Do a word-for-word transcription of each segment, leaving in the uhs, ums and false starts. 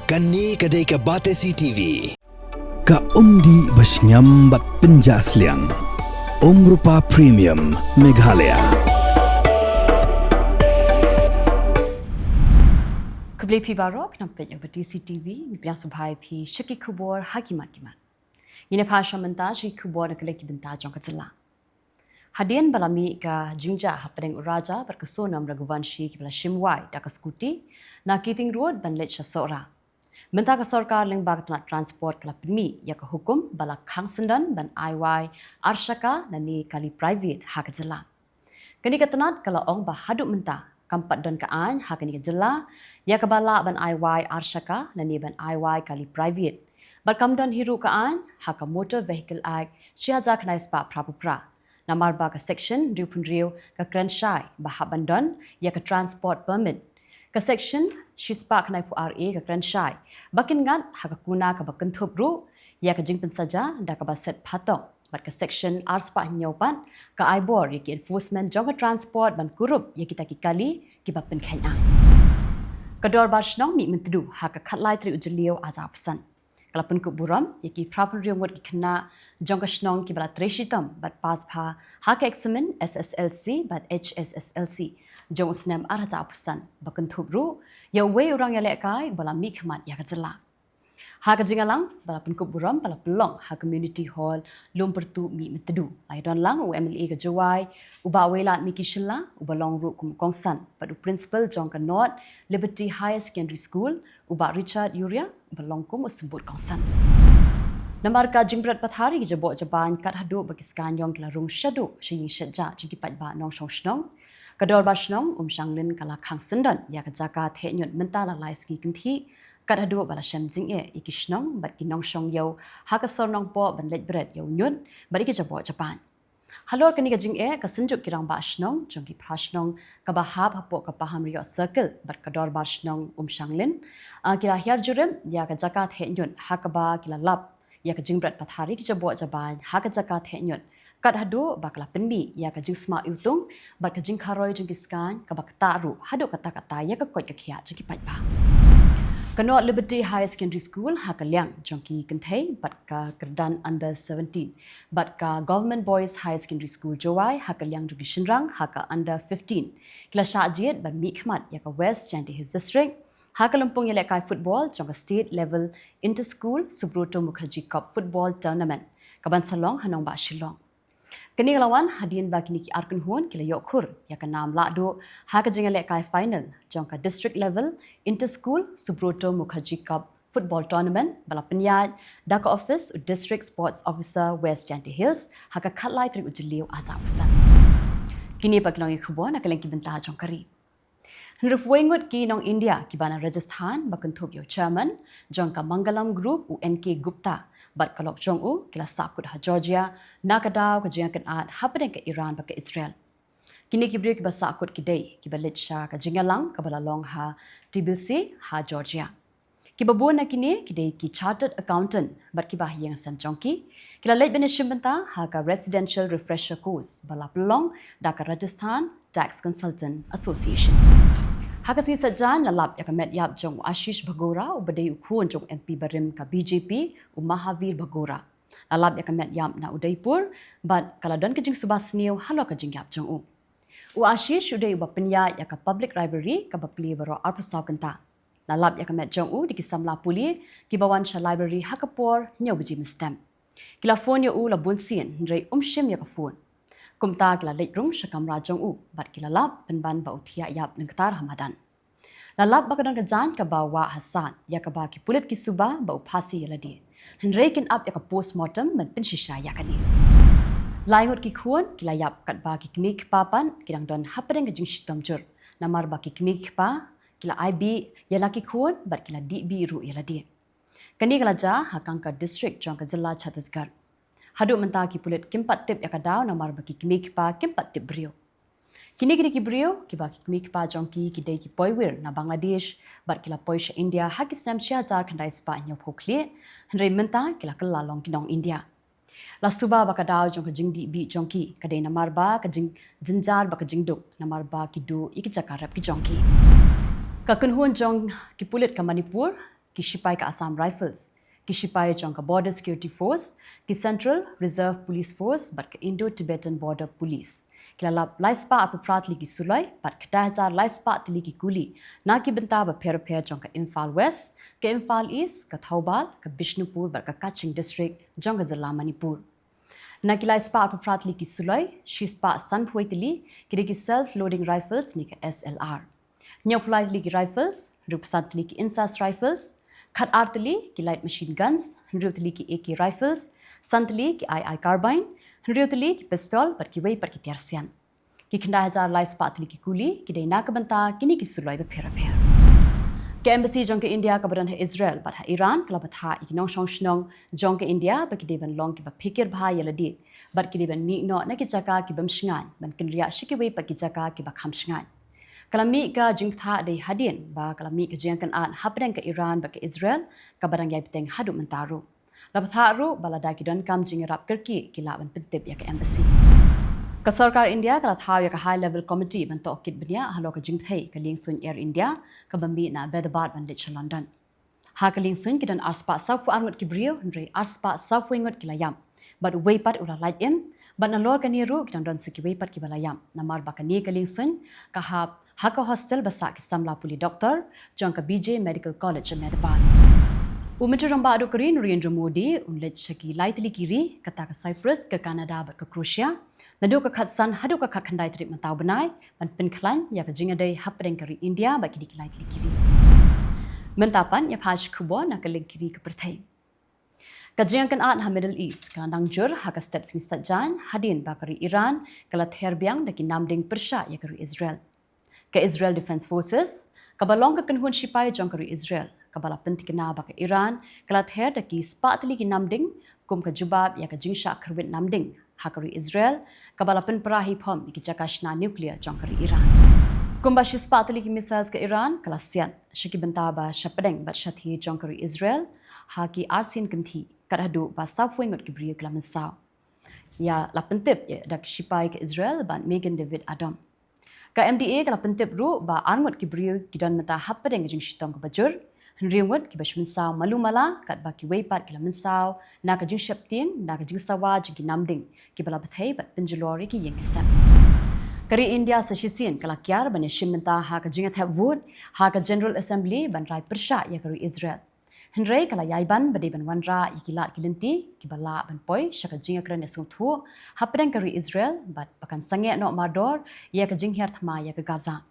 Kane ka dei ka Batesi T V. Ka umdih ba shngiam bad pynjah sliang. Umrupa Premium Meghalaya. Khublei phi baroh, khnang peit ïa ka Batesi T V, ngi pdiang sngewbha ïa phi sha ki khubor ha ki mat ki mat. Ngin ïa phai sha mynta sha ki khubor na kylleng ki bynta jong ka jylla. Hadien ba la mih ka jingjia hapdeng u Raja bad ka Sonam Raghuvanshi kiba la shim wai da ka skuti na Keating Road ban leit sha Sohra, mynta ka sorkar lyngba ka tnat transport ka la pynmih ïa ka hukum ba la khang syndon ban ai wai ar shaka lane kali private ha ka jylla. Kane ka tnat ka la ong ba haduh mynta kam pat don ka aiñ ha kane ka jylla ïa kaba lah ban ai wai ar shaka lane ban ai wai kali private. Bad kam don hi ruh ka aiñ ha ka Motor Vehicle Act shi hajar khyndai spah phra phew phra. Namar ba ka section hynriew phew hynriew ka kren shai ba hap ban don ïa ka transport permit. Ka section shi spah khyndai phew ar A ka kren shai ba kin ngat ha ka kuna kaba kynthup ruh ïa ka jingpynsaja da kaba set phatok. Bad ka section ar spah hynñiew pat ka ai bor ïa ki enforcement jong ka transport ban kurup ïa kita ki kali kiba pynkheiñ aiñ. Ka Dorbar Shnong Mihmyntdu ha ka khatlai tarik u Jylliew arhajar arphew san ka la pynkup burom ïa ki phra phew hynriew ngut ki khynnah jong ka shnong kiba la trei shitom bad pass bha ha ka eksamin S S L C bad H S S L C jong u snem arhajar arphew san ba kynthup ruh ïa uwei u rangïalehkai ba la mih khmat ïa ka jylla. Ha ka jingïalang ba la pynkup burom ba la pynlong ha Community Hall Lum Pyrtuh Mihmyntdu, la ïadon lang u M L A ka Jowai, u Bah Wailadmiki Shylla, uba long ruh kum u kongsan, bad u principal jong ka North Liberty Higher Secondary School, u Bah Richard Yuria, uba long kum u symbud kongsan. Namar ka jingbret pathar ïa ki jaboh jabaiñ kat haduh ba ki skaiñ ïong ki la rung shaduh sha ïing shet jah jong ki paidbah nongshong shnong, ka Dorbar Shnong Umshanglin ka la khang syndon ïa ka jaka theh ñiut mynta la lai sngi kynthih kat haduh ba la shem jingeh ïa ki shnong bad ki nongshong ïew ha ka sor Nongpoh ban leit bret ïa u ñiut bad ïa ki jaboh jabaiñ. Halor kane ka jingeh, ka Synjuk ki Rangbah Shnong jong ki phra shnong kaba hap hapoh ka Pahamrioh Circle bad ka Dorbar Shnong Umshanglin, ah, ki la hiar jurip ïa ka jaka theh ñiut ha kaba ki la lap ïa ka jingbret pathar ïa ki jaboh jabaiñ ha ka jaka theh ñiut kat haduh ba ka la pynmih ïa ka jingsma iwtung bad ka jingkharoi jong ki skaiñ kaba ktah ruh haduh katta katta ïa ka koit ka khiah jong ki paidbah. Ka North Liberty Higher Secondary School ha ka liang jong ki kynthei bad ka kyrdan under seventeen bad ka Government Boys Higher Secondary School Jowai ha ka liang jong ki shynrang ha ka under fifteen ki la shah jied ban mih khmat ïa ka West Jaintia Hills District ha ka lympung ïalehkai football jong ka State Level Inter-School Subroto Mukherjee Cup Football Tournament kaban sa long ha nongbah Shillong. Kane ka la wan hadien ba kine ki ar kynhun ki la ïoh khur ïa ka nam lahduh ha ka jingïalehkai final jong ka District Level Inter-School Subroto Mukherjee Cup Football Tournament ba la pynïaid da ka ophis u District Sports Officer West Jaintia Hills ha ka khatlai tarik u Jylliew arhajar arphew san. Kine pat ki long ki khubor na kylleng ki bynta jong ka ri. Hynriewphew wei ngut ki nong India kiba na Rajasthan ba kynthup ïa u chairman jong ka Mangalam Group u N K Gupta bad ka lok jong u ki la sahkut ha Georgia na ka daw ka jingïakynad hapdeng ka Iran bad ka Israel. Kine ki briew kiba sahkut ki dei kiba leit sha ka jingïalang kaba la long ha Tbilisi ha Georgia. Kiba bun na kine ki dei ki chartered accountant bad kiba ha ïing ha sem jong ki ki la leit ban ïashim bynta ha ka Residential Refresher Course ba la pynlong da ka Rajasthan Tax Consultant Association. Ha ka sngi Saitjaiñ la lap ïa ka met ïap jong u Ashish Bhagora uba dei u khun jong u M P barim ka B J P u Mahavir Bhagora. La lap ïa ka met ïap na Udaipur bad ka la don ka jingsuba sniew halor ka jingïap jong u. U Ashish u dei uba pynïaid ïa ka public library kaba plie baroh arphew saw kynta. La lap ïa ka met jong u da ki samla pule kiba wan sha library ha ka por hynñiew baje mynstep. Ki la phone ïa u la bun sien hynrei um shim ïa ka phone. Kumta ki la leit rung sha kamra jong u bad ki la lap pynban ba u thiah ïap lyngktar ha madan. La lap ba ka don ka jaiñ kaba wah ha sat ïa kaba ki pulit ki suba ba u phasi ïa lade. Hynrei kin ap ïa ka postmortem ban pynshisha ïa kane. Lai ngut ki khun ki la ïap katba ki kmie ki kpa pat ki dang don hapdeng ka jingshitom jur. Namar ba ki kmie ki kpa ki la ai bih ïa la ki khun bad ki la dih bih ruh ïa lade. Kane ka la jia ha Kanker District jong ka jylla Chhattisgarh. Haduh mynta ki pulit kim pat tip ïa ka daw namar ba ki kmie ki kpa kim pat tip briew. Kine ki dei ki briew kiba ki kmie ki kpa jong ki ki dei ki poiwir na Bangladesh bad ki la poi sha India ha ki snem shi hajar khyndai spah hynñiewphew khlieh, hynrei mynta ki la kylla long ki nong India. La suba ba ka daw jong ka jingdih bih jong ki ka dei namar ba ka jingjynjar bad ka jingduk namar ba ki duh ïa ki jaka rep ki jong ki. Ka kynhun jong ki pulit ka Manipur ki shipai ka Assam Rifles, ki shipai jong ka Border Security Force, ki Central Reserve Police Force bad ka Indo-Tibetan Border Police. Ki la lap lai spah arphew phra tylli ki suloi bad khyndai hajar lai spah tylli ki kuli na ki bynta bapher bapher jong ka Imphal West, ka Imphal East, ka Thoubal, ka Bishnupur bad ka Kaching District jong ka jylla Manipur. Na ki lai spah arphew phra tylli ki suloi, shi spah sanphew tylli ki dei ki self loading rifles ne ka S L R. Hynñiewphew lai tylli ki rifles, hynriewphew san tylli ki Insas Rifles, khatar tylli ki light machine guns, hynriew tylli ki A K Rifles, san tylli ki I I Carbine, hynriew tylli ki pistol bad kiwei pat ki tiar sian. Ki khyndai hajar lai spah tylli ki kuli ki dei na ka bynta kine ki suloi bapher bapher. Ka embassy jong ka India kaba don ha Israel bad ha Iran ka la bthah ïa ki nongshong shnong jong ka India ba ki dei ban long kiba phikir bha ïa lade bad ki dei ban mih noh na ki jaka ki bym shngaiñ ban kynriah sha kiwei pat ki jaka kiba kham shngaiñ. Ka la mih ka jingbthah dei hadien ba ka la mih ka jingïakynad hapdeng ka Iran bad ka Israel, kaba dang ïai bteng haduh mynta ruh. La bthah ruh ba lada ki donkam jingïarap kyrkieh ki lah ban pyntip ïa ka embassy. Ka sorkar India ka la thaw ïa ka High Level Committee ban tohkit bniah halor ka jingpynthei ka liengsuiñ Air India kaba mih na Ahmedabad ban leit sha London. Ha ka liengsuiñ ki don arspah sawphew ar ngut ki briew, hynrei arspah sawphew ngut ki la ïap bad uwei pat u la lait im, bad nalor kane ruh ki dang don sa kiwei pat kiba la ïap, namar ba kane ka liengsuiñ ka hap ha ka hostel ba sah ki samla pule doktor jong ka B J Medical College Ahmedabad. U Myntri Rangbah duh ka ri Narendra Modi un leit sha ki lai tylli ki ri, kata ka Cyprus, ka Canada bad ka Croatia, naduh ka khatsan haduh ka khatkhyndai tarik mynta u bnai ban pynkhlaiñ ïa ka jingïadei hapdeng ka ri India bad kine ki lai tylli ki ri. Mynta pat ïa phi ki khubor na ka liang ki ri ka pyrthei. Ka jingïakynad ha Middle East ka la nang jur ha ka step sngi Saitjaiñ hadien ba ka ri Iran ka la ther biang da ki namding pyrshah ïa ka ri Israel. Ka Israel Defense Forces, kaba long ka kynhun shipai jong ka ri Israel, kaba la pyntikna ba ka Iran ka la ther da ki spah tylli ki namding kum ka jubab ïa ka jingshah khyrwit namding ha ka ri Israel, kaba la pynpra hi phom ïa ki jaka shna nuclear jong ka ri Iran. Kumba shispah tylli ki missiles ka Iran ka la siat sha ki bynta ba shapdeng bad shathie jong ka ri Israel ha ki arsien kynthih, kat haduh ba sawphew ngut ki briew ki la mynsaw. Ïa la pyntip ïa da ki shipai ka Israel bad Magen David Adom. Ka M D A ka la pyntip ruh ba ar ngut ki briew ki don mynta hapdeng ka jingshitom kaba jur, hynriew ngut kiba shu mynsaw malu mala, katba kiwei pat ki la mynsaw na ka jingsheptieng na ka jingsawa jong ki namding kiba la bthei bad pynjulor ïa ki ïing ki sem. Ka ri India sa shisien ka la kiar ban ïashim bynta ha ka jingthep vote ha ka General Assembly ban rai pyrshah ïa ka ri Israel. Hynrei ka la ïai ban ba dei ban wanrah ïa ki lad ki lynti kiba lah ban poi sha ka jingïakren ïasngewthuh hapdeng ka ri Israel bad ba kan sangeh noh mardor ïa ka jinghiar thma ïa ka Gaza.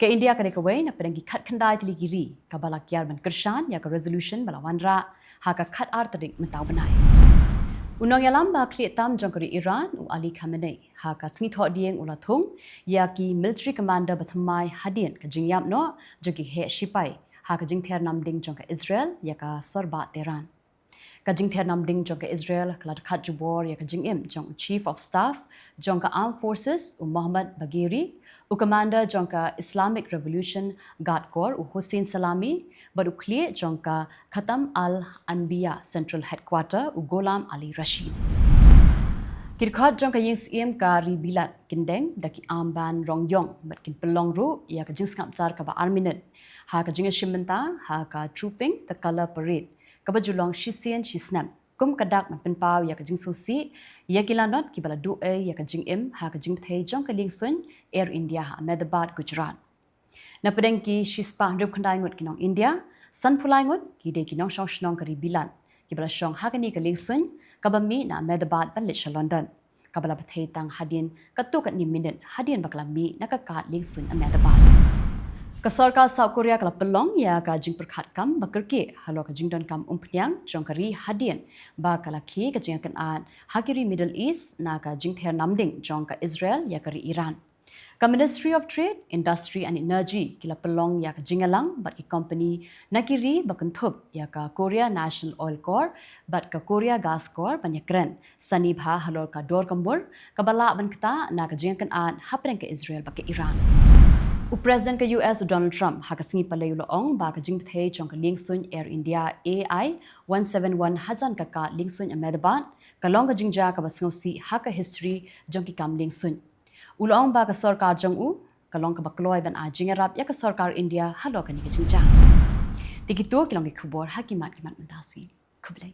Ka India ka dei kawei na pdeng ki khatkhyndai tylli ki ri kaba la kiar ban kyrshan ïa ka resolution ba la wanrah ha ka khatar tarik mynta u bnai. U nongïalam ba khlieh tam jong ka ri Iran, u Ali Khamenei, ha ka sngi Thohdieng u la thung ïa ki military commander ba thymmai hadien ka jingïap noh jong ki heh shipai ha ka jingther namding jong ka Israel ïa ka sorbah Tehran. Ka jingther namding jong ka Israel ka la dkhat jubor ïa ka jingim jong u Chief of Staff jong ka Armed Forces, u Mohammad Bagheri, u Commander jong ka Islamic Revolution Guard Corps, u Hossein Salami, bad u khlieh jong ka Khatam al-Anbiya Central Headquarter, u Gholam Ali Rashid. Ki dkhot jong ka ïing syiem ka ri Bilat kin deng da ki armband rong ïong bad kin pynlong ruh ïa ka jingsngap jar kaba ar minit ha ka jingïashim bynta ha ka Trooping the Colour Parade kaba ju long shisien shisnem kum ka dak ban pynpaw ïa ka jingsngewsih ïa ki lanot kiba la duh ei ïa ka jingim ha ka jingpynthei jong ka liengsuiñ Air India ha Ahmedabad, Gujarat. Na pdeng ki shispah hynriewphew khyndai ngut ki nong India, sanphew lai ngut ki dei ki nongshong shnong ka ri Bilat kiba la shong ha kane ka liengsuiñ kaba mih na Ahmedabad ban leit sha London, kaba la bthei tang hadien katto katne minit hadien ba ka la mih na ka kad liengsuiñ Ahmedabad. Ka sorkar South Korea ka la pynlong ïa ka jingpyrkhat kam ba kyrkieh halor ka jingdonkam umphniang jong ka ri hadien ba ka la khie ka jingïakynad ha ki ri Middle East na ka jingther namding jong ka Israel ïa ka ri Iran. Ka Ministry of Trade, Industry and Energy ki la pynlong ïa ka jingïalang bad ki kompani na ki ri ba kynthup ïa ka Korea National Oil Corp bad ka Korea Gas Corp ban ïakren sani bha halor ka dor ka mur kaba lah ban ktah na ka jingïakynad hapdeng ka Israel bad ka Iran. U President ka U S u Donald Trump ha ka sngi Palei u la ong ba ka jingpynthei jong ka liengsuiñ Air India A I one seven one hajan ka kad liengsuiñ Ahmedabad ka long ka jingjia kaba sngewsih ha ka history jong ki kam liengsuiñ. U la ong ba ka sorkar jong u ka long kaba kloi ban ai jingïarap ïa ka sorkar India halor kane ka jingjia. Te kito ki long ki khubor ha ki mat ki mat mynta sngi. Khublei.